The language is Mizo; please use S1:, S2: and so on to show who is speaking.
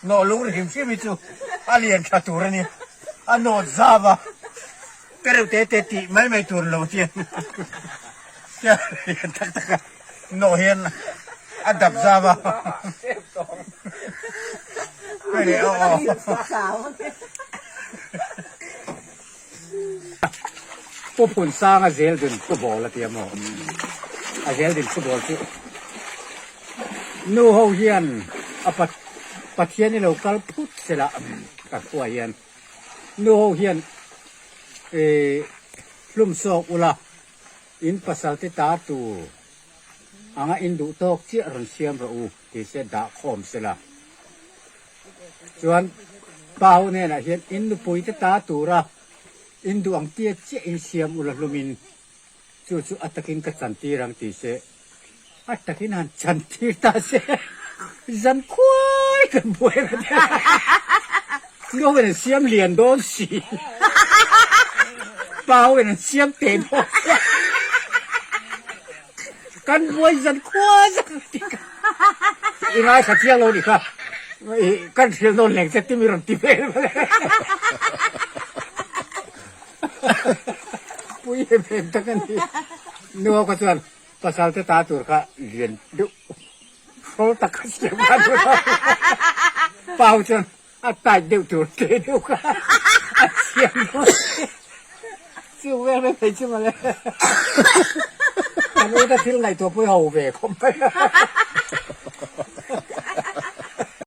S1: Nawh lung ri hrim hrim hi chu a lian tha tur a ni. A nawt zau a, te reuh te te tih mai mai tur lo hian lian tak tak a nawh hian a dap zau a. Hei leh aw aw. Pu Phunsanga zeldin football a tia maw? A zeldin football chu nu ho hian a Pathian i lo kal phut sela ka khua hian nu ho hian ih hlum sawk ula in pasal te ta tur anga in duh tawk chiah rawn siam rawh u ti se dah khawm sela. Chuan pa ho hnenah hian in nupui te ta tura in duh ang tia chiah in siam ula hlumin chu chu a takin ka chantir ang ti se a takin han chantir ta se zan khuai kan buai reng a nu ho in an siam lian dawn si pa ho in an siam teh dawn si. Kan buai zan khua zan a ti ka. I ngaithla chiang lo nih kha. I kan hrilh nawn leng che timi rawn ti vel mawle. Pui em em tak a ni. Nu ho kha chuan pasal te ta tur kha lian deuh hrawl tak kha siam kha an rawn a. Pa ho chuan A tight deuh tur te deuh kha a siam dawn chu vel mai thei chu mawle. Kan uta thil ngaihtuah pawh i ho ve khawp mai a.